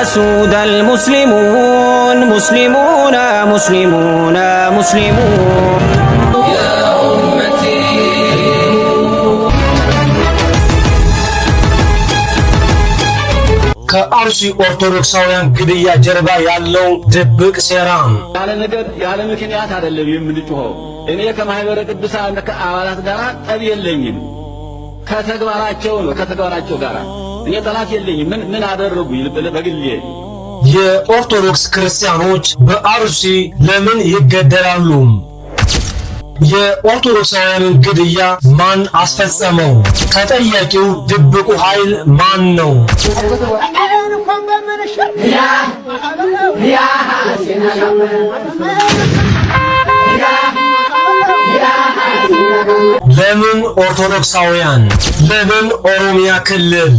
يسود المسلمون، مسلمون، مسلمون، مسلمون. يا أمتي. ከአርሲ ኦርቶዶክሳውያን ግድያ ጀርባ ያለው ድብቅ ሴራ። ያለ ነገር ያለ ምክንያት አይደለም የምንጮኸው። እኔ ከማህበረ ቅዱሳን አባላት ጋር ጠብ የለኝም። ከተግባራቸው ነው፣ ከተግባራቸው ጋር እኔ ጠላት የለኝም። ምን ምን አደረጉኝ በግሌ? የኦርቶዶክስ ክርስቲያኖች በአርሲ ለምን ይገደላሉ? የኦርቶዶክሳውያንን ግድያ ማን አስፈጸመው? ተጠያቂው ድብቁ ኃይል ማን ነው? ለምን ኦርቶዶክሳውያን? ለምን ኦሮሚያ ክልል?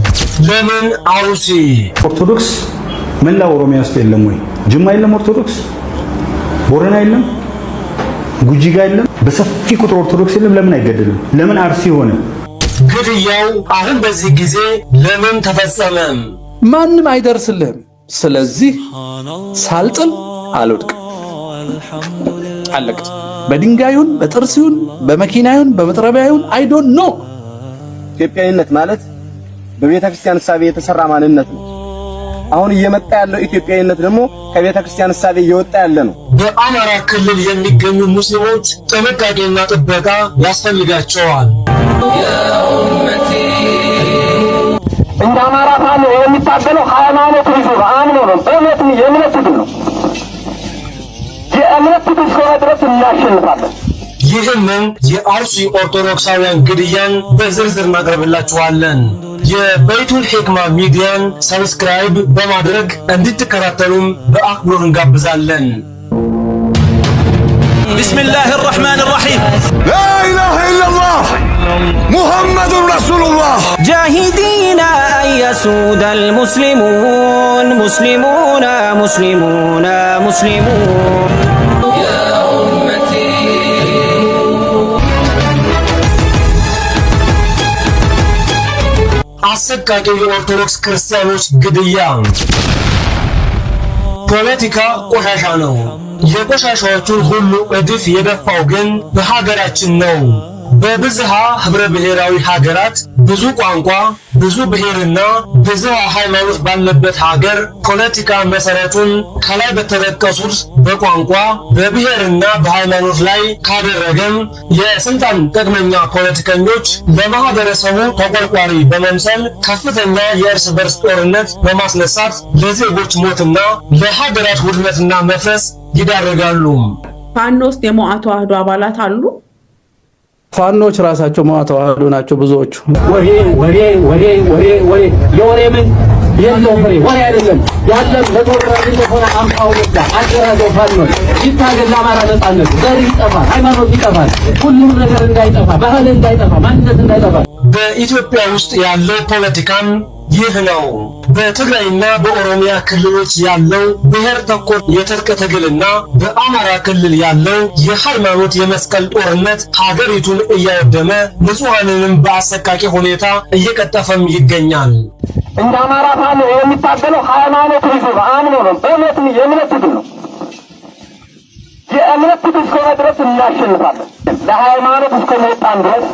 ለምን አሩሲ? ኦርቶዶክስ መላ ኦሮሚያ ውስጥ የለም ወይ? ጅማ የለም ኦርቶዶክስ? ቦረና የለም? ጉጂ ጋ የለም? በሰፊ ቁጥር ኦርቶዶክስ የለም? ለምን አይገደልም? ለምን አርሲ ሆነ? ግድያው አሁን በዚህ ጊዜ ለምን ተፈጸመ? ማንም አይደርስልህም። ስለዚህ ሳልጥል አልወድቅም። አለቀ። በድንጋዩን በጥርስ ይሁን በመኪና ይሁን በመጥረቢያ ይሁን I don't know። ኢትዮጵያዊነት ማለት በቤተ ክርስቲያን እሳቤ የተሰራ ማንነት ነው። አሁን እየመጣ ያለው ኢትዮጵያዊነት ደግሞ ከቤተ ክርስቲያን እሳቤ እየወጣ ያለ ነው። በአማራ ክልል የሚገኙ ሙስሊሞች ጥንቃቄና ጥበቃ ያስፈልጋቸዋል። እንደ አማራ ፋኖ የሚታገለው ሃይማኖቱን ይዞ አምኖ ነው። እምነት የእምነት ትግል ነው። የእምነት ትግል እስከሆነ ድረስ እናሸንፋለን። ይህንን የአርሲ ኦርቶዶክሳውያን ግድያን በዝርዝር እናቀርብላችኋለን። የበይቱል ሂክማ ሚዲያን subscribe በማድረግ እንድትከታተሉም በአክብሮት እንጋብዛለን። بسم الله الرحمن الرحيم. لا إله إلا الله محمد رسول الله. جاهدين أن يسود المسلمون، مسلمون، مسلمون، مسلمون. يا أمتي. አሰቃቂው የኦርቶዶክስ ክርስቲያኖች ግድያ። ፖለቲካ ቆሻሻ ነው። የቆሻሻዎቹን ሁሉ እድፍ የደፋው ግን በሀገራችን ነው። በብዝሃ ህብረ ብሔራዊ ሀገራት ብዙ ቋንቋ፣ ብዙ ብሔርና ብዝሃ ሃይማኖት ባለበት ሀገር ፖለቲካ መሰረቱን ከላይ በተጠቀሱት በቋንቋ፣ በብሔርና በሃይማኖት ላይ ካደረገም የስልጣን ጥቅመኛ ፖለቲከኞች ለማህበረሰቡ ተቆርቋሪ በመምሰል ከፍተኛ የእርስ በርስ ጦርነት በማስነሳት ለዜጎች ሞትና ለሀገራት ውድመትና መፍረስ ይዳረጋሉ። ፋኖ ውስጥ የሞዓ ተዋህዶ አባላት አሉ። ፋኖች ራሳቸው ሞዓ ተዋህዶ ናቸው ብዙዎቹ። ወሬ ወሬ ወሬ ወሬ ወሬ፣ የወሬ ምን የለው ፍሬ፣ ወሬ አይደለም ያለም። ለተወራጅ እንደሆነ አምጣው ወዳ አደራጀው። ፋኖ ይታገል ለአማራ ነጻነት። ዘር ይጠፋል፣ ሃይማኖት ይጠፋል፣ ሁሉም ነገር እንዳይጠፋ፣ ባህል እንዳይጠፋ፣ ማንነት እንዳይጠፋ። በኢትዮጵያ ውስጥ ያለው ፖለቲካም ይህ ነው። በትግራይና በኦሮሚያ ክልሎች ያለው ብሔር ተኮር የትጥቅ ትግልና በአማራ ክልል ያለው የሃይማኖት የመስቀል ጦርነት ሀገሪቱን እያወደመ ንጹሐንንም በአሰቃቂ ሁኔታ እየቀጠፈም ይገኛል። እንደ አማራ ፋኖ የሚታገለው ሃይማኖቱን ይዞ አምኖ ነው። እምነት የእምነት ትግል ነው። የእምነት ትግል እስከሆነ ድረስ እናሸንፋለን። ለሃይማኖት እስከመጣን ድረስ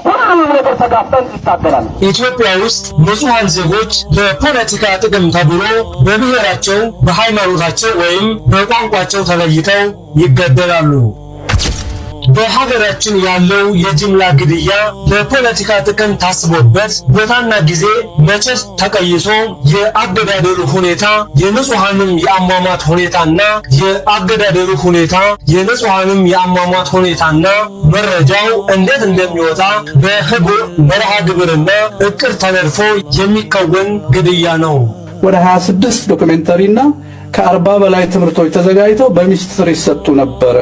ሁሉንም ነገር ተጋፍጠን ይታገላል። ኢትዮጵያ ውስጥ ንጹሐን ዜጎች ለፖለቲካ ጥቅም ተብሎ በብሔራቸው፣ በሃይማኖታቸው ወይም በቋንቋቸው ተለይተው ይገደላሉ። በሀገራችን ያለው የጅምላ ግድያ ለፖለቲካ ጥቅም ታስቦበት ቦታና ጊዜ መቼስ ተቀይሶ የአገዳደሉ ሁኔታ የንጹሐንም የአሟሟት ሁኔታና የአገዳደሉ ሁኔታ የንጹሐንም የአሟሟት ሁኔታና መረጃው እንዴት እንደሚወጣ በህቡ መርሃ ግብርና እቅድ ተነድፎ የሚከወን ግድያ ነው። ወደ 26 documentary እና ከ40 በላይ ትምህርቶች ተዘጋጅተው በሚስጥር ይሰጡ ነበረ።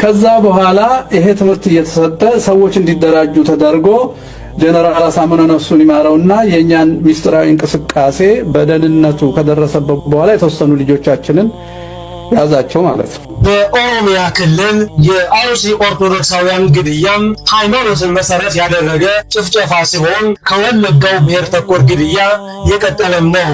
ከዛ በኋላ ይሄ ትምህርት እየተሰጠ ሰዎች እንዲደራጁ ተደርጎ ጀነራል አሳምነው ነፍሱን ይማረውና የእኛን ሚስጥራዊ እንቅስቃሴ በደህንነቱ ከደረሰበት በኋላ የተወሰኑ ልጆቻችንን ያዛቸው ማለት ነው። በኦሮሚያ ክልል የአሩሲ ኦርቶዶክሳውያን ግድያም ሃይማኖትን መሰረት ያደረገ ጭፍጨፋ ሲሆን ከወለጋው ብሔር ተኮር ግድያ የቀጠለም ነው።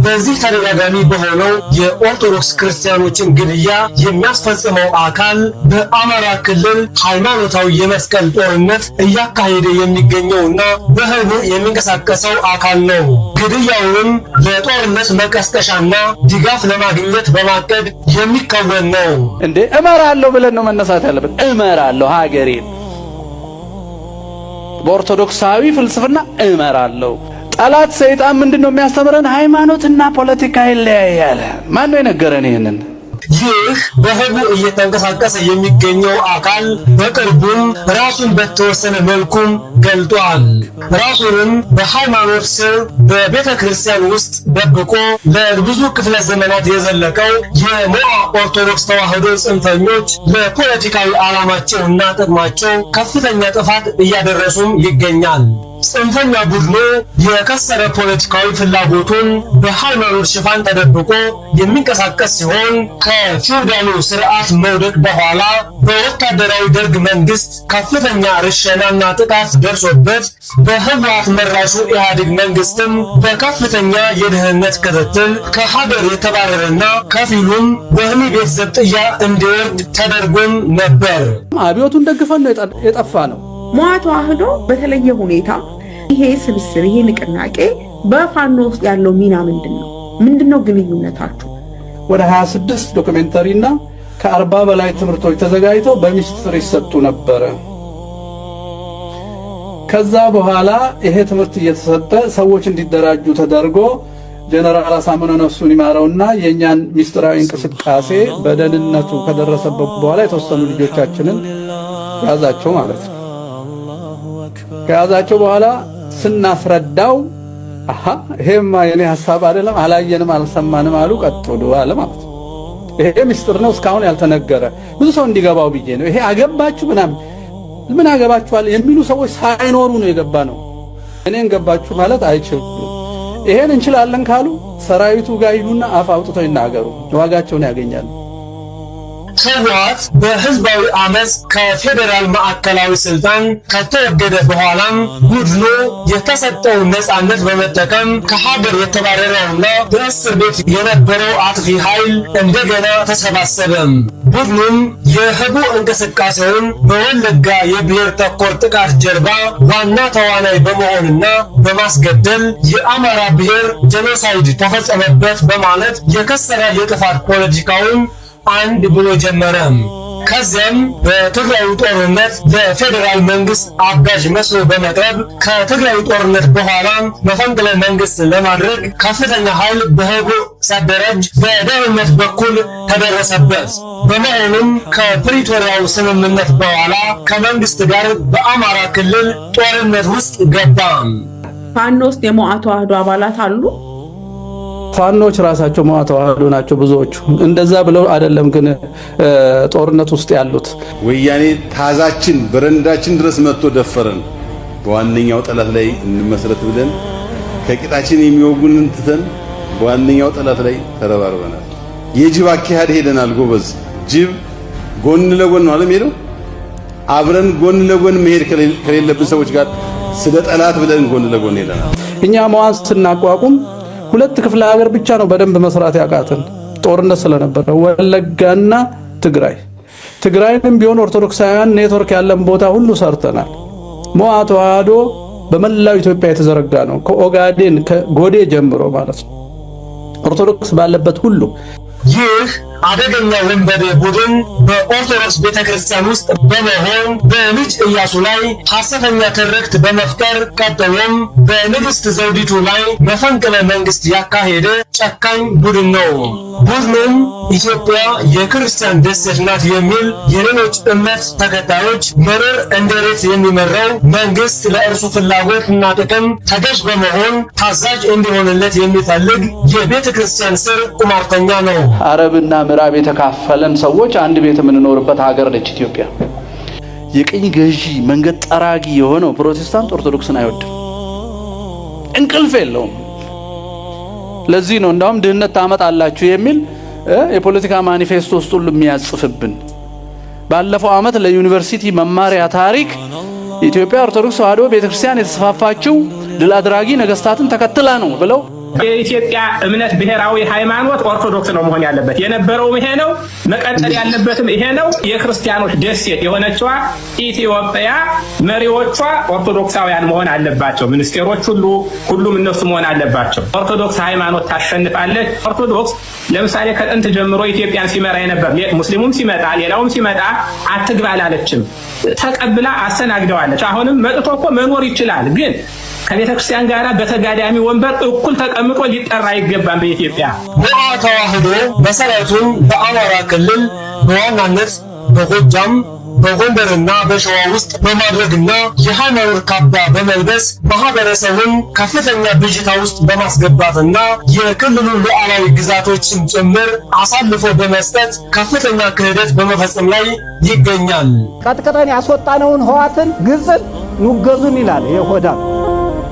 በዚህ ተደጋጋሚ በሆነው የኦርቶዶክስ ክርስቲያኖችን ግድያ የሚያስፈጽመው አካል በአማራ ክልል ሃይማኖታዊ የመስቀል ጦርነት እያካሄደ የሚገኘውና በህቡዕ የሚንቀሳቀሰው አካል ነው። ግድያውንም ለጦርነት መቀስቀሻና ድጋፍ ለማግኘት በማቀድ የሚከወን ነው። እንዴ እመራለሁ ብለን ነው መነሳት ያለብን። እመራለሁ ሀገሬን በኦርቶዶክሳዊ ፍልስፍና እመራለሁ። ጠላት ሰይጣን ምንድን ነው የሚያስተምረን? ሃይማኖትና ፖለቲካ ይለያያል። ማን ነው የነገረን ይህንን? ይህ በህቡዕ እየተንቀሳቀሰ የሚገኘው አካል በቅርቡም ራሱን በተወሰነ መልኩም ገልጧል። ራሱንም በሃይማኖት ስር በቤተ ክርስቲያን ውስጥ ደብቆ ለብዙ ክፍለ ዘመናት የዘለቀው የሞዓ ኦርቶዶክስ ተዋሕዶ ጽንፈኞች ለፖለቲካዊ ዓላማቸውና ጥቅማቸው ከፍተኛ ጥፋት እያደረሱም ይገኛል። ጽንፈኛ ቡድኑ የከሰረ ፖለቲካዊ ፍላጎቱን በሃይማኖት ሽፋን ተደብቆ የሚንቀሳቀስ ሲሆን ከፊውዳሉ ስርዓት መውደቅ በኋላ በወታደራዊ ደርግ መንግስት ከፍተኛ ርሸናና ጥቃት ደርሶበት በህወሓት መራሹ ኢህአዴግ መንግስትም በከፍተኛ የደህንነት ክትትል ከሀገር የተባረረና ከፊሉም ወህኒ ቤት ዘብጥያ እንዲወርድ ተደርጎም ነበር። አብዮቱን ደግፈን ነው የጠፋ ነው። ሞዓ ተዋህዶ በተለየ ሁኔታ ይሄ ስብስብ ይሄ ንቅናቄ በፋኖ ውስጥ ያለው ሚና ምንድን ነው? ምንድን ነው ግንኙነታችሁ? ወደ 26 documentary እና ከ40 በላይ ትምህርቶች ተዘጋጅተው በሚስጥር ይሰጡ ነበረ። ከዛ በኋላ ይሄ ትምህርት እየተሰጠ ሰዎች እንዲደራጁ ተደርጎ ጀነራል አሳምነው ነፍሱን ይማረውና የኛን ሚስጥራዊ እንቅስቃሴ በደህንነቱ ከደረሰበት በኋላ የተወሰኑ ልጆቻችንን ያዛቸው ማለት ነው። ከያዛቸው በኋላ ስናስረዳው አሃ ይሄማ የኔ ሐሳብ አይደለም፣ አላየንም፣ አልሰማንም አሉ። ቀጥሉ አለ ማለት ነው። ይሄ ሚስጥር ነው፣ እስካሁን ያልተነገረ ብዙ ሰው እንዲገባው ብዬ ነው። ይሄ አገባችሁ ምናምን ምን አገባችኋል የሚሉ ሰዎች ሳይኖሩ ነው የገባ ነው። እኔን ገባችሁ ማለት አይችሉም። ይሄን እንችላለን ካሉ ሰራዊቱ ጋር ሂዱና አፍ አውጥተው ይናገሩ፣ ዋጋቸውን ያገኛሉ። ህወሓት በህዝባዊ አመፅ ከፌዴራል ማዕከላዊ ስልጣን ከተወገደ በኋላም ቡድኑ የተሰጠውን ነፃነት በመጠቀም ከሀገር የተባረረውና በእስር ቤት የነበረው አጥፊ ኃይል እንደገና ተሰባሰበም። ቡድኑም የህቡዕ እንቅስቃሴውን በወለጋ የብሔር ተኮር ጥቃት ጀርባ ዋና ተዋናይ በመሆንና በማስገደል የአማራ ብሔር genocide ተፈጸመበት በማለት የከሰረ የጥፋት ፖለቲካውን አንድ ብሎ ጀመረ። ከዚያም በትግራዩ ጦርነት ለፌዴራል መንግስት አጋዥ መስሎ በመቅረብ ከትግራዩ ጦርነት በኋላ መፈንቅለ መንግስት ለማድረግ ከፍተኛ ኃይል በህቡዕ ሲያደራጅ በደህንነት በኩል ተደረሰበት። በመሆኑም ከፕሪቶሪያው ስምምነት በኋላ ከመንግስት ጋር በአማራ ክልል ጦርነት ውስጥ ገባ። ፋኖ ውስጥ የሞዓ ተዋህዶ አባላት አሉ። ፋኖች ራሳቸው ሞዓ ተዋህዶ ናቸው ብዙዎቹ። እንደዛ ብለው አይደለም ግን ጦርነት ውስጥ ያሉት። ወያኔ ታዛችን በረንዳችን ድረስ መጥቶ ደፈረን። በዋነኛው ጠላት ላይ እንመስረት ብለን ከቂጣችን የሚወጉንን ትተን በዋነኛው ጠላት ላይ ተረባርበናል። የጅብ አካሄድ ሄደናል። ጎበዝ ጅብ ጎን ለጎን ነው አለም ሄደው አብረን ጎን ለጎን መሄድ ከሌለብን ሰዎች ጋር ስለ ጠላት ብለን ጎን ለጎን ሄደናል። እኛ ሞዓን ስናቋቁም ሁለት ክፍለ ሀገር ብቻ ነው በደንብ መስራት ያቃተን ጦርነት ስለነበረ፣ ወለጋና ትግራይ። ትግራይንም ቢሆን ኦርቶዶክሳውያን ኔትወርክ ያለን ቦታ ሁሉ ሰርተናል። ሞዓ ተዋህዶ በመላው ኢትዮጵያ የተዘረጋ ነው። ከኦጋዴን ከጎዴ ጀምሮ ማለት ነው። ኦርቶዶክስ ባለበት ሁሉ ይህ አደገኛ ወንበዴ ቡድን በኦርቶዶክስ ቤተክርስቲያን ውስጥ በመሆን በልጅ ኢያሱ ላይ ሐሰተኛ ትርክት በመፍጠር ቀጥሎም በንግስት ዘውዲቱ ላይ መፈንቅለ መንግስት ያካሄደ ጨካኝ ቡድን ነው። ቡድኑም ኢትዮጵያ የክርስቲያን ደሴት ናት የሚል የሌሎች እምነት ተከታዮች መረር እንደሬት የሚመራው መንግስት ለእርሱ ፍላጎት እና ጥቅም ተገዥ በመሆን ታዛዥ እንዲሆንለት የሚፈልግ የቤተ ክርስቲያን ስር ቁማርተኛ ነው። አረብና ምዕራብ የተካፈለን ሰዎች አንድ ቤት የምንኖርበት ሀገር ነች ኢትዮጵያ። የቅኝ ገዢ መንገድ ጠራጊ የሆነው ፕሮቴስታንት ኦርቶዶክስን አይወድም፣ እንቅልፍ የለውም። ለዚህ ነው እንዳውም ድህነት ታመጣላችሁ የሚል የፖለቲካ ማኒፌስቶ ውስጥ ሁሉ የሚያጽፍብን። ባለፈው ዓመት ለዩኒቨርሲቲ መማሪያ ታሪክ ኢትዮጵያ ኦርቶዶክስ ተዋሕዶ ቤተክርስቲያን የተስፋፋችው ድል አድራጊ ነገስታትን ተከትላ ነው ብለው። የኢትዮጵያ እምነት ብሔራዊ ሃይማኖት ኦርቶዶክስ ነው መሆን ያለበት። የነበረውም ይሄ ነው፣ መቀጠል ያለበትም ይሄ ነው። የክርስቲያኖች ደሴት የሆነችዋ ኢትዮጵያ መሪዎቿ ኦርቶዶክሳውያን መሆን አለባቸው። ሚኒስቴሮች ሁሉ፣ ሁሉም እነሱ መሆን አለባቸው። ኦርቶዶክስ ሃይማኖት ታሸንፋለች። ኦርቶዶክስ ለምሳሌ ከጥንት ጀምሮ ኢትዮጵያን ሲመራ የነበር፣ ሙስሊሙም ሲመጣ ሌላውም ሲመጣ አትግባ አላለችም። ተቀብላ አስተናግደዋለች። አሁንም መጥቶ እኮ መኖር ይችላል፣ ግን ከቤተ ክርስቲያን ጋር በተጋዳሚ ወንበር እኩል ተቀምጦ ሊጠራ አይገባም በኢትዮጵያ። ሞዓ ተዋህዶ መሰረቱን በአማራ ክልል፣ በዋናነት በጎጃም፣ በጎንደርና በሸዋ ውስጥ በማድረግና የሃይማኖት ካባ በመልበስ ማህበረሰቡን ከፍተኛ ብዥታ ውስጥ በማስገባትና የክልሉን ሉዓላዊ ግዛቶችን ጭምር አሳልፎ በመስጠት ከፍተኛ ክህደት በመፈጸም ላይ ይገኛል። ቀጥቅጠን ያስወጣነውን ህዋትን ግብፅን ኑገዙን ይላል። ይሄ ሆዳም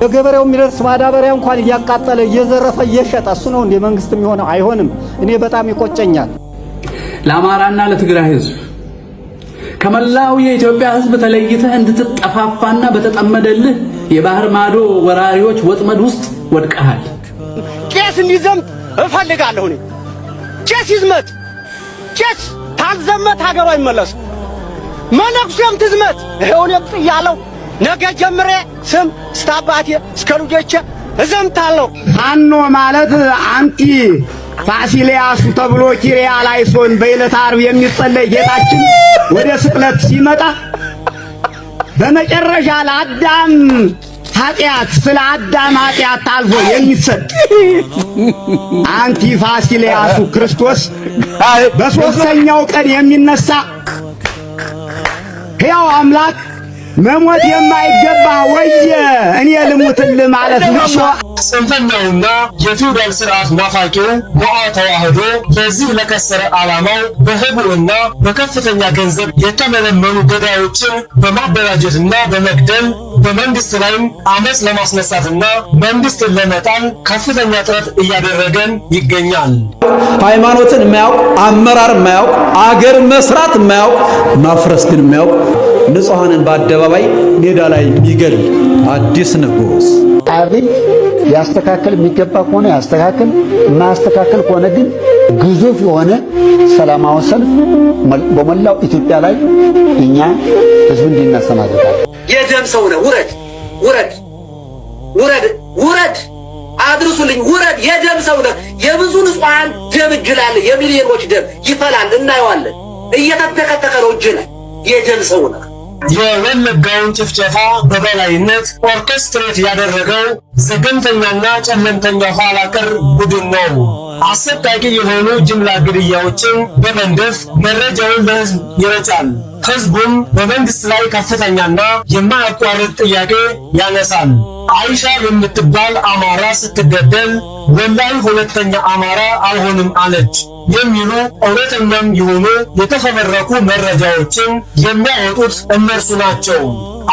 ለገበሬው የሚደርስ ማዳበሪያ እንኳን እያቃጠለ፣ እየዘረፈ፣ እየሸጠ እሱ ነው እንደ መንግስት የሚሆነው? አይሆንም። እኔ በጣም ይቆጨኛል። ለአማራና ለትግራይ ህዝብ ከመላው የኢትዮጵያ ህዝብ ተለይተህ እንድትጠፋፋና በተጠመደልህ የባህር ማዶ ወራሪዎች ወጥመድ ውስጥ ወድቀሃል። ቄስ እንዲዘምት እፈልጋለሁ። እኔ ቄስ ይዝመት። ቄስ ታልዘመት ሀገሩ አይመለስም። መነኩሴም ትዝመት። ይኸው እኔም ጥያለሁ። ነገ ጀምሬ ስም እስከ አባቴ እስከ ልጆቼ እዘምታለሁ። ፋኖ ማለት አንቲ ፋሲሊያሱ ተብሎ ኪሪያ ላይሶን በዕለተ ዓርብ የሚጸለይ፣ ጌታችን ወደ ስቅለት ሲመጣ በመጨረሻ ለአዳም ኃጢአት፣ ስለ አዳም ኃጢአት ታልፎ የሚሰጥ አንቲ ፋሲሊያሱ ክርስቶስ፣ በሦስተኛው ቀን የሚነሳ ሕያው አምላክ፣ መሞት የማይገባ ወየ እኔ ልሙትልህ ማለት ነው። ጽንፈኛውና የፊውዳል ስርዓት ናፋቂው ሞዓ ተዋህዶ ለዚህ ለከሰረ ዓላማው በህቡዕና በከፍተኛ ገንዘብ የተመለመሉ ገዳዮችን በማደራጀትና በመግደል በመንግስት ላይም አመፅ ለማስነሳትና መንግስትን ለመጣል ከፍተኛ ጥረት እያደረገን ይገኛል። ሃይማኖትን የማያውቅ፣ አመራር የማያውቅ፣ አገር መስራት የማያውቅ፣ ማፍረስ ግን የሚያውቅ፣ ንጹሐንን በአደባባይ ሜዳ ላይ የሚገል አዲስ ንጉስ። አብይ ያስተካከል የሚገባ ከሆነ ያስተካክል፣ የማያስተካክል ከሆነ ግን ግዙፍ የሆነ ሰላማዊ ሰልፍ በመላው ኢትዮጵያ ላይ እኛ ህዝብ እንዲነሳ እናደርጋለን። የደም ሰው ነህ። ውረድ፣ ውረድ፣ ውረድ፣ ውረድ፣ አድርሱልኝ፣ ውረድ። የደም ሰው ነህ። የብዙ ንጹሐን ደም እጅ ላይ አለ። የሚሊዮኖች ደም ይፈላል፣ እናየዋለን። እየተተከተከ ነው እጅ ላይ። የደም ሰው ነህ። የወለጋውን ጭፍጨፋ በበላይነት orchestrate ያደረገው ዘገምተኛና ጨለምተኛ ኋላ ቀር ቡድን ነው። አሰቃቂ የሆኑ ጅምላ ግድያዎችን በመንደፍ መረጃውን ለህዝብ ይረጫል። ህዝቡም በመንግስት ላይ ከፍተኛና የማያቋርጥ ጥያቄ ያነሳል። አይሻ የምትባል አማራ ስትገደል ወላሂ ሁለተኛ አማራ አልሆንም አለች የሚሉ እውነተኛም የሆኑ የተፈበረኩ መረጃዎችን የሚያወጡት እነርሱ ናቸው።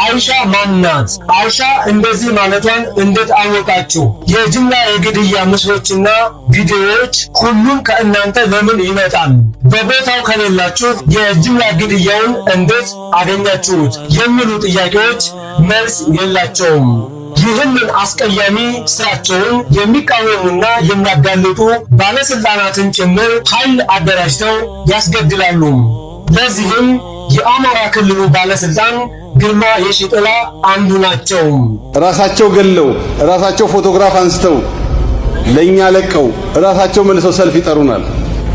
አይሻ ማናት? አይሻ እንደዚህ ማለቷን እንዴት አወቃችሁ? የጅምላ የግድያ ምስሎችና ቪዲዮዎች ሁሉም ከእናንተ ለምን ይመጣል? በቦታው ከሌላችሁ የጅምላ ግድያውን እንዴት አገኛችሁት? የሚሉ ጥያቄዎች መልስ የላቸውም። ይህንን አስቀያሚ ስራቸውን የሚቃወሙና የሚያጋልጡ ባለስልጣናትን ጭምር ኃይል አደራጅተው ያስገድላሉ። ለዚህም የአማራ ክልሉ ባለስልጣን ግርማ የሺጥላ አንዱ ናቸው። ራሳቸው ገለው፣ ራሳቸው ፎቶግራፍ አንስተው ለኛ ለቀው፣ ራሳቸው መልሰው ሰልፍ ይጠሩናል።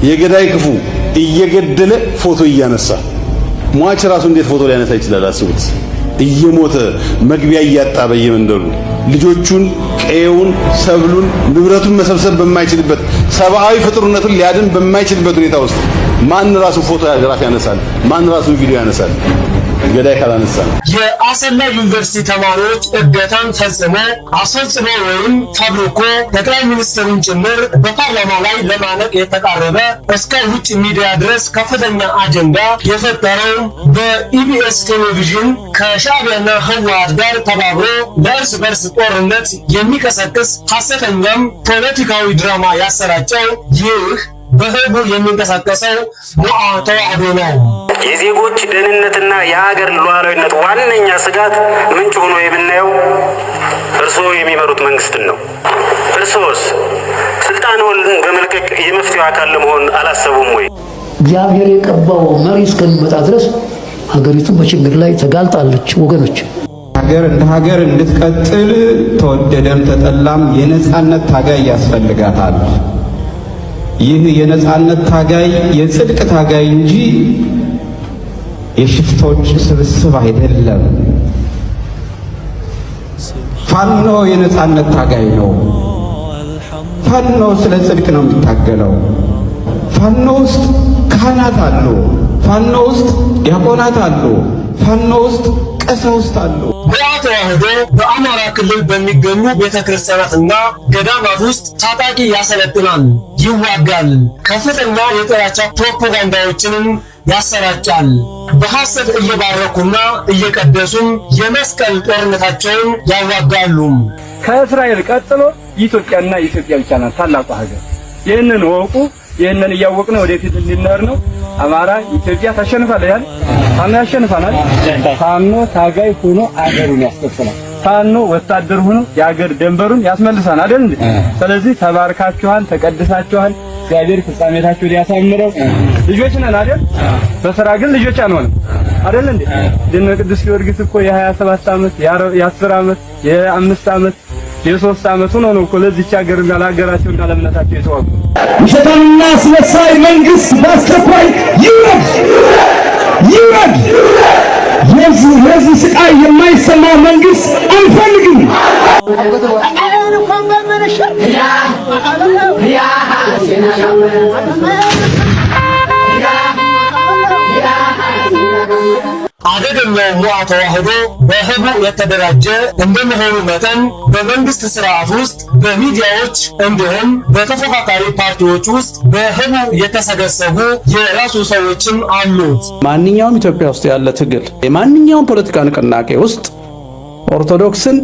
የገዳይ ክፉ እየገደለ ፎቶ እያነሳ፣ ሟች ራሱ እንዴት ፎቶ ሊያነሳ ይችላል? አስቡት። እየሞተ መግቢያ እያጣ በየመንደሩ ልጆቹን፣ ቀየውን፣ ሰብሉን፣ ንብረቱን መሰብሰብ በማይችልበት፣ ሰብአዊ ፍጡርነቱን ሊያድን በማይችልበት ሁኔታ ውስጥ ማን ራሱ ፎቶግራፍ ያነሳል? ማን ራሱ ቪዲዮ ያነሳል? ገዳይ ካላነሳ። የአሰላ ዩኒቨርሲቲ ተማሪዎች እገታን ፈጽሞ፣ አስፈጽሞ ወይም ፈብርኮ ጠቅላይ ሚኒስትሩን ጭምር በፓርላማ ላይ ለማነቅ የተቃረበ፣ እስከ ውጭ ሚዲያ ድረስ ከፍተኛ አጀንዳ የፈጠረው፣ በኢቢኤስ ቴሌቪዥን ከሻዕቢያና ህወሓት ጋር ተባብሮ ለእርስ በርስ ጦርነት የሚቀሰቅስ ሐሰተኛም ፖለቲካዊ ድራማ ያሰራጨው ይህ በህቡዕ የሚንቀሳቀሰው ሞዓ ተዋሕዶ ነው። የዜጎች ደህንነትና የሀገር ሉዓላዊነት ዋነኛ ስጋት ምንጭ ሆኖ የምናየው እርስዎ የሚመሩት መንግስትን ነው። እርስዎስ ስልጣንዎን በመልቀቅ የመፍትሄው አካል ለመሆን አላሰቡም ወይ? እግዚአብሔር የቀባው መሪ እስከሚመጣ ድረስ ሀገሪቱ በችግር ላይ ተጋልጣለች። ወገኖች፣ ሀገር እንደ ሀገር እንድትቀጥል ተወደደም ተጠላም የነጻነት ታጋይ ያስፈልጋታል። ይህ የነጻነት ታጋይ የጽድቅ ታጋይ እንጂ የሽፍቶች ስብስብ አይደለም። ፋኖ የነጻነት ታጋይ ነው። ፋኖ ስለ ጽድቅ ነው የሚታገለው። ፋኖ ውስጥ ካህናት አሉ። ፋኖ ውስጥ ዲያቆናት አሉ። ፋኖ ውስጥ ቀሳውስት አሉ። ሞዓ ተዋሕዶ በአማራ ክልል በሚገኙ ቤተ ክርስቲያናትና ገዳማት ውስጥ ታጣቂ ያሰለጥናል፣ ይዋጋል፣ ከፍተኛ የጥላቻ ፕሮፓጋንዳዎችንም ያሰራጫል። በሐሰት እየባረኩና እየቀደሱም የመስቀል ጦርነታቸውን ያዋጋሉ። ከእስራኤል ቀጥሎ ኢትዮጵያና ኢትዮጵያ ብቻ ናት ታላቋ ሀገር። ይህንን ወቁ። ይህንን እያወቅን ወደፊት እንድንኖር ነው። አማራ ኢትዮጵያ ታሸንፋለች አይደል? ፋኖ ያሸንፋናል። ፋኖ ታጋይ ሆኖ አገሩን ያስከፍላል። ፋኖ ወታደር ሆኖ የአገር ደንበሩን ያስመልሳል አይደል እንዴ? ስለዚህ ተባርካችኋል፣ ተቀድሳችኋል። እግዚአብሔር ፍጻሜታችሁን ያሳምረው። ልጆች ነን አይደል? በስራ ግን ልጆች አንሆንም አይደል እንዴ? ድነ ቅዱስ ጊዮርጊስ እኮ የ27 ዓመት፣ የ10 ዓመት፣ የ5 ዓመት፣ የ3 ዓመት ሆኖ ነው እኮ ለዚች ሀገርና ለሀገራቸውና ለእምነታቸው የተዋጉ። ውሸታምና አስመሳይ መንግስት በአስቸኳይ ይውረድ፣ ይውረድ። የህዝብ ስቃይ የማይሰማው መንግስት አንፈልግም። አደገኛው ሞዓ ተዋሕዶ በህቡዕ የተደራጀ እንደመሆኑ መጠን በመንግስት ስርዓት ውስጥ፣ በሚዲያዎች እንዲሁም በተፎካካሪ ፓርቲዎች ውስጥ በህቡዕ የተሰገሰጉ የራሱ ሰዎችም አሉት። ማንኛውም ኢትዮጵያ ውስጥ ያለ ትግል፣ የማንኛውም ፖለቲካ ንቅናቄ ውስጥ ኦርቶዶክስን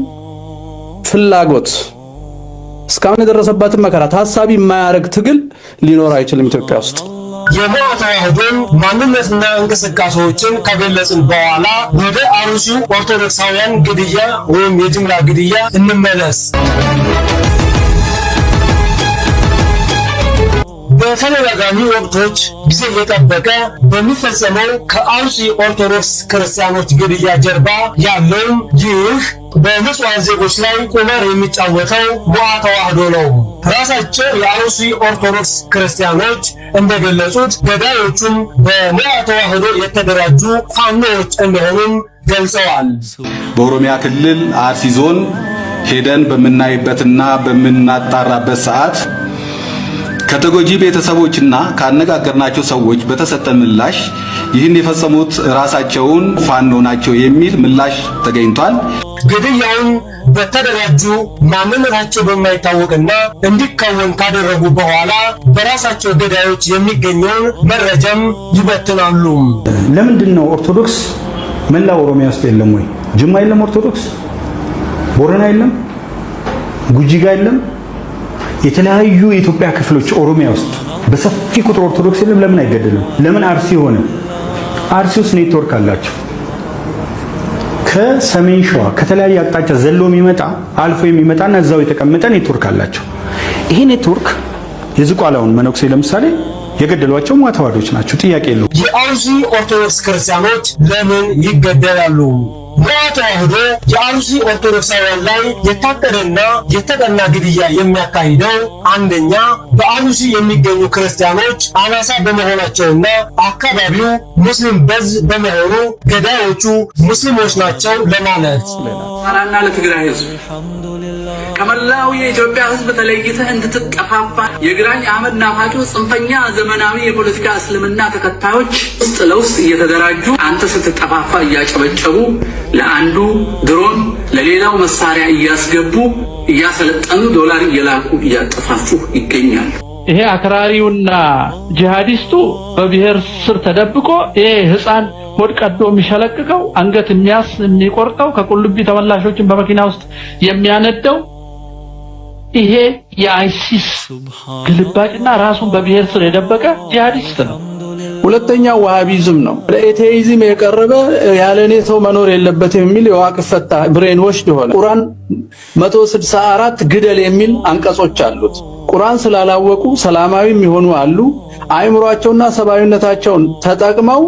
ፍላጎት፣ እስካሁን የደረሰባትን መከራ ታሳቢ የማያደርግ ትግል ሊኖር አይችልም ኢትዮጵያ ውስጥ። የሞዓ ተዋሕዶን ማንነትና እንቅስቃሴዎችን ከገለጽን በኋላ ወደ አሩሲው ኦርቶዶክሳውያን ግድያ ወይም የጅምላ ግድያ እንመለስ። በተደጋጋሚ ወቅቶች ጊዜ እየጠበቀ በሚፈጸመው ከአሩሲ ኦርቶዶክስ ክርስቲያኖች ግድያ ጀርባ ያለው ይህ በንጹሐን ዜጎች ላይ ቁማር የሚጫወተው ሞዓ ተዋሕዶ ነው። ራሳቸው የአሩሲ ኦርቶዶክስ ክርስቲያኖች እንደገለጹት ገዳዮቹም በሞዓ ተዋሕዶ የተደራጁ ፋኖዎች እንደሆኑም ገልጸዋል። በኦሮሚያ ክልል አርሲ ዞን ሄደን በምናይበትና በምናጣራበት ሰዓት ከተጎጂ ቤተሰቦችና ካነጋገርናቸው ሰዎች በተሰጠ ምላሽ ይህን የፈጸሙት ራሳቸውን ፋኖ ናቸው የሚል ምላሽ ተገኝቷል። ግድያውን በተደራጁ፣ ማንነታቸው በማይታወቅና እንዲከወን ካደረጉ በኋላ በራሳቸው ገዳዮች የሚገኘውን መረጃም ይበትናሉ። ለምንድን ነው ኦርቶዶክስ መላው ኦሮሚያ ውስጥ የለም ወይ? ጅማ የለም ኦርቶዶክስ፣ ቦረና የለም፣ ጉጂ ጋ የለም። የተለያዩ የኢትዮጵያ ክፍሎች ኦሮሚያ ውስጥ በሰፊ ቁጥር ኦርቶዶክስ የለም። ለምን አይገደልም? ለምን አርሲ ሆነ? አርሲ ውስጥ ኔትወርክ አላቸው። ከሰሜን ሸዋ ከተለያየ አቅጣጫ ዘሎ የሚመጣ፣ አልፎ የሚመጣና እዛው የተቀመጠ ኔትወርክ አላቸው። ይሄ ኔትወርክ የዝቋላውን መነኩሴ ለምሳሌ የገደሏቸው ሞዓ ተዋሕዶች ናቸው። ጥያቄ የለውም። የአሩሲ ኦርቶዶክስ ክርስቲያኖች ለምን ይገደላሉ? ሞዓ ተዋሕዶ የአሩሲ ኦርቶዶክሳውያን ላይ የታቀደና የተጠና ግድያ የሚያካሂደው አንደኛ በአሩሲ የሚገኙ ክርስቲያኖች አናሳ በመሆናቸውና አካባቢው ሙስሊም በዝ በመሆኑ ገዳዮቹ ሙስሊሞች ናቸው ለማለት። አማራና ለትግራይ ህዝብ ከመላው የኢትዮጵያ ህዝብ ተለይተህ እንድትጠፋፋ የግራኝ አህመድ ናፋቂው ጽንፈኛ ዘመናዊ የፖለቲካ እስልምና ተከታዮች ውስጥ ለውስጥ እየተደራጁ አንተ ስትጠፋፋ እያጨበጨቡ፣ ለአንዱ ድሮን ለሌላው መሳሪያ እያስገቡ፣ እያሰለጠኑ፣ ዶላር እየላኩ እያጠፋፉ ይገኛሉ። ይሄ አክራሪውና ጂሃዲስቱ በብሔር ስር ተደብቆ ይሄ ህፃን ሆድ ቀዶ የሚሸለቅቀው፣ አንገት የሚያስ የሚቆርጠው፣ ከቁልቢ ተመላሾችን በመኪና ውስጥ የሚያነደው ይሄ የአይሲስ ግልባጭና ራሱን በብሔር ስር የደበቀ ጂሃዲስት ነው። ሁለተኛው ዋሃቢዝም ነው። ለ atheism የቀረበ ያለ እኔ ሰው መኖር የለበትም የሚል የዋቅፈታ brainwashed የሆነ፣ ቁርአን 164 ግደል የሚል አንቀጾች አሉት። ቁርአን ስላላወቁ ሰላማዊ የሚሆኑ አሉ። አእምሯቸውና ሰብአዊነታቸውን ተጠቅመው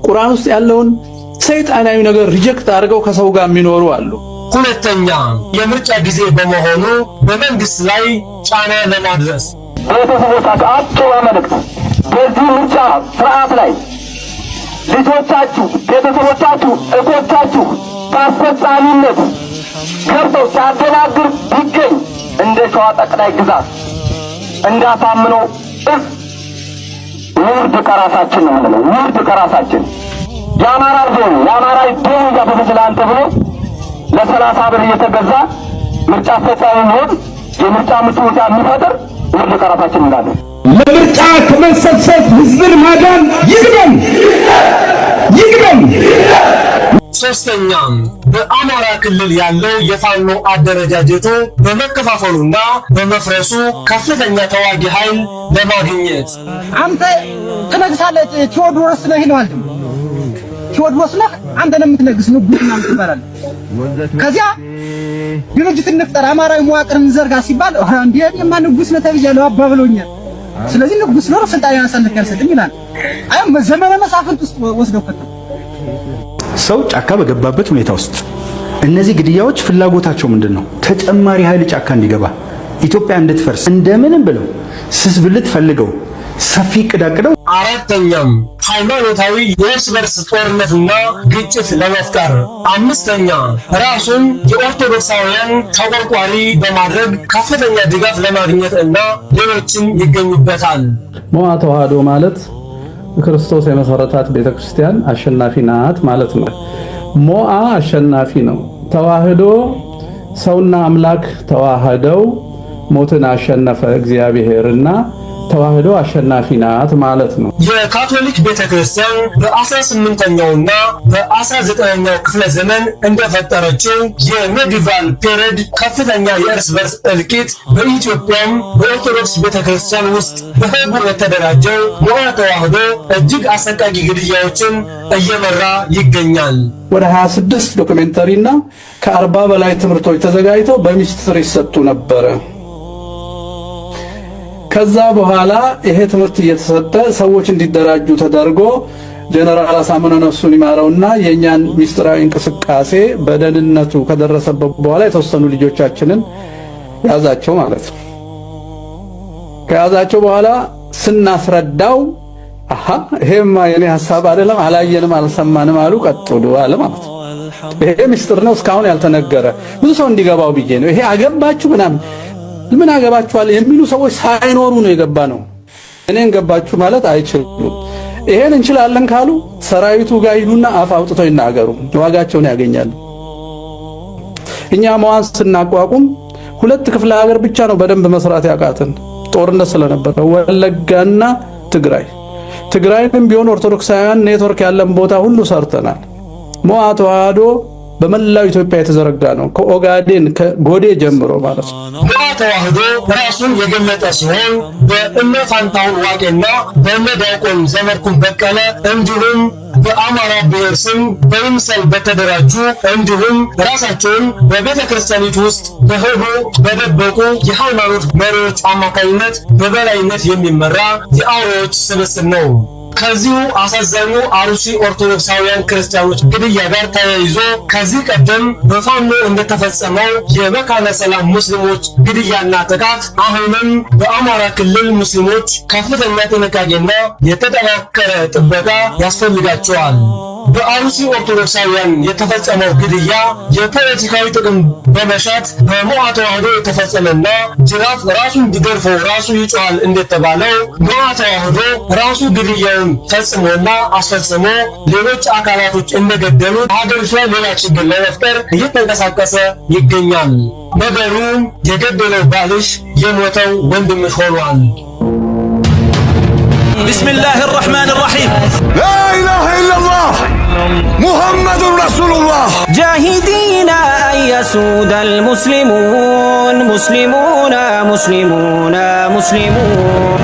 ቁርአን ውስጥ ያለውን ሰይጣናዊ ነገር reject አድርገው ከሰው ጋር የሚኖሩ አሉ። ሁለተኛ፣ የምርጫ ጊዜ በመሆኑ በመንግስት ላይ ጫና ለማድረስ። ቤተሰቦቻችሁ አጭር መልእክት፣ በዚህ ምርጫ ስርዓት ላይ ልጆቻችሁ፣ ቤተሰቦቻችሁ፣ እህቶቻችሁ በአስፈጻሚነት ገብተው ሲያደናግር ቢገኝ እንደ ሸዋ ጠቅላይ ግዛት እንዳሳምነው እዝ ውርድ ከራሳችን ነው የምንለው። ውርድ ከራሳችን። የአማራ ዞን የአማራ ደም እያፈሰሰ ለአንተ ብሎ ለ30 ብር እየተገዛ ምርጫ አስፈጻሚ የሚሆን፣ የምርጫ ምቹ ሁኔታ የሚፈጥር ውርድ ከራሳችን እንላለን። ለምርጫ ከመሰብሰብ ህዝብን ማዳን ይቅደም፣ ይቅደም። ሶስተኛ፣ በአማራ ክልል ያለው የፋኖ አደረጃጀቱ በመከፋፈሉና በመፍረሱ ከፍተኛ ተዋጊ ኃይል ለማግኘት። አንተ ትነግሳለህ። ቴዎድሮስ ነህ ይለዋል። ቴዎድሮስ ነህ፣ አንተ ነው የምትነግስ፣ ንጉስ ምናምን ትባላለህ። ከዚያ ድርጅት እንፍጠር፣ አማራዊ መዋቅር እንዘርጋ ሲባል እንዴ እኔማ ንጉስ ነህ ተብያለሁ አባ ብሎኛል። ስለዚህ ንጉስ ነው፣ ስልጣን አሳልፌ አልሰጥም ይላል። አይ ዘመነ መሳፍንት ውስጥ ወስደው ከተው። ሰው ጫካ በገባበት ሁኔታ ውስጥ እነዚህ ግድያዎች ፍላጎታቸው ምንድን ነው? ተጨማሪ ኃይል ጫካ እንዲገባ፣ ኢትዮጵያ እንድትፈርስ እንደምንም ብለው ስስ ብልት ፈልገው ሰፊ እቅድ አቅደው። አራተኛም፣ ሃይማኖታዊ የእርስ በርስ ጦርነትና ግጭት ለመፍጠር። አምስተኛ፣ ራሱን የኦርቶዶክሳውያን ተቆርቋሪ በማድረግ ከፍተኛ ድጋፍ ለማግኘት እና ሌሎችም ይገኙበታል። ሞዓ ተዋህዶ ማለት ክርስቶስ የመሰረታት ቤተክርስቲያን አሸናፊ ናት ማለት ነው። ሞዓ አሸናፊ ነው። ተዋህዶ ሰውና አምላክ ተዋህደው ሞትን አሸነፈ እግዚአብሔርና ተዋህዶ አሸናፊ ናት ማለት ነው። የካቶሊክ ቤተክርስቲያን በ18ኛውና በ19ኛው ክፍለ ዘመን እንደፈጠረችው የ medieval period ከፍተኛ የእርስ በርስ እልቂት በኢትዮጵያም በኦርቶዶክስ ቤተክርስቲያን ውስጥ በህቡዕ የተደራጀው ሞዓ ተዋህዶ እጅግ አሰቃቂ ግድያዎችን እየመራ ይገኛል። ወደ 26 documentary እና ከ40 በላይ ትምህርቶች ተዘጋጅተው በሚስጥር ይሰጡ ነበረ። ከዛ በኋላ ይሄ ትምህርት እየተሰጠ ሰዎች እንዲደራጁ ተደርጎ ጀነራል አሳምነው ነፍሱን ይማረውና የእኛን ሚስጥራዊ እንቅስቃሴ በደህንነቱ ከደረሰበት በኋላ የተወሰኑ ልጆቻችንን ያዛቸው ማለት ነው። ከያዛቸው በኋላ ስናስረዳው አሃ ይሄማ የኔ ሐሳብ አይደለም፣ አላየንም፣ አልሰማንም አሉ። ቀጥሉ አለ ማለት ነው። ይሄ ምስጢር ነው፣ እስካሁን ያልተነገረ፣ ብዙ ሰው እንዲገባው ብዬ ነው። ይሄ አገባችሁ ምናምን ምን አገባችኋል የሚሉ ሰዎች ሳይኖሩ ነው የገባ ነው። እኔን ገባችሁ ማለት አይችሉም። ይሄን እንችላለን ካሉ ሰራዊቱ ጋር ሂዱና አፍ አውጥተው ይናገሩ፣ ዋጋቸውን ያገኛሉ። እኛ መዋን ስናቋቁም ሁለት ክፍለ ሀገር ብቻ ነው በደንብ መስራት ያቃተን፣ ጦርነት ስለነበረ፣ ወለጋና ትግራይ። ትግራይንም ቢሆን ኦርቶዶክሳውያን ኔትወርክ ያለን ቦታ ሁሉ ሰርተናል። ሞዓ ተዋህዶ በመላው ኢትዮጵያ የተዘረጋ ነው። ከኦጋዴን ከጎዴ ጀምሮ ማለት ነው። ሞዓ ተዋህዶ ራሱን የገለጠ ሲሆን በእነ ፋንታሁን ዋቄና በእነ ዲያቆን ዘመድኩን በቀለ እንዲሁም በአማራ ብሔር ስም በይምሰል በተደራጁ እንዲሁም ራሳቸውን በቤተ ክርስቲያኒቱ ውስጥ በህቡዕ በደበቁ የሃይማኖት መሪዎች አማካኝነት በበላይነት የሚመራ የአውሬዎች ስብስብ ነው። ከዚሁ አሳዛኙ አሩሲ ኦርቶዶክሳውያን ክርስቲያኖች ግድያ ጋር ተያይዞ ከዚህ ቀደም በፋኖ እንደተፈጸመው የመካነ ሰላም ሙስሊሞች ግድያና ጥቃት አሁንም በአማራ ክልል ሙስሊሞች ከፍተኛ ጥንቃቄና የተጠናከረ ጥበቃ ያስፈልጋቸዋል። በአሩሲ ኦርቶዶክሳውያን የተፈጸመው ግድያ የፖለቲካዊ ጥቅም በመሻት በሞዓ ተዋህዶ የተፈጸመና ጅራፍ ራሱን ቢገርፈው ራሱ ይጮሃል እንደተባለው ሞዓ ተዋህዶ ራሱ ግድያውን ፈጽሞና አስፈጽሞ ሌሎች አካላቶች እንደገደሉት ሀገሪቱ ላይ ሌላ ችግር ለመፍጠር እየተንቀሳቀሰ ይገኛል። ነገሩ የገደለው ባልሽ የሞተው ወንድምሽ ሆኗል። بسم الله الرحمن الرحيم. لا إله إلا الله، محمد رسول الله. جاهدين أيسوا. يسود المسلمون، مسلمون مسلمون مسلمون.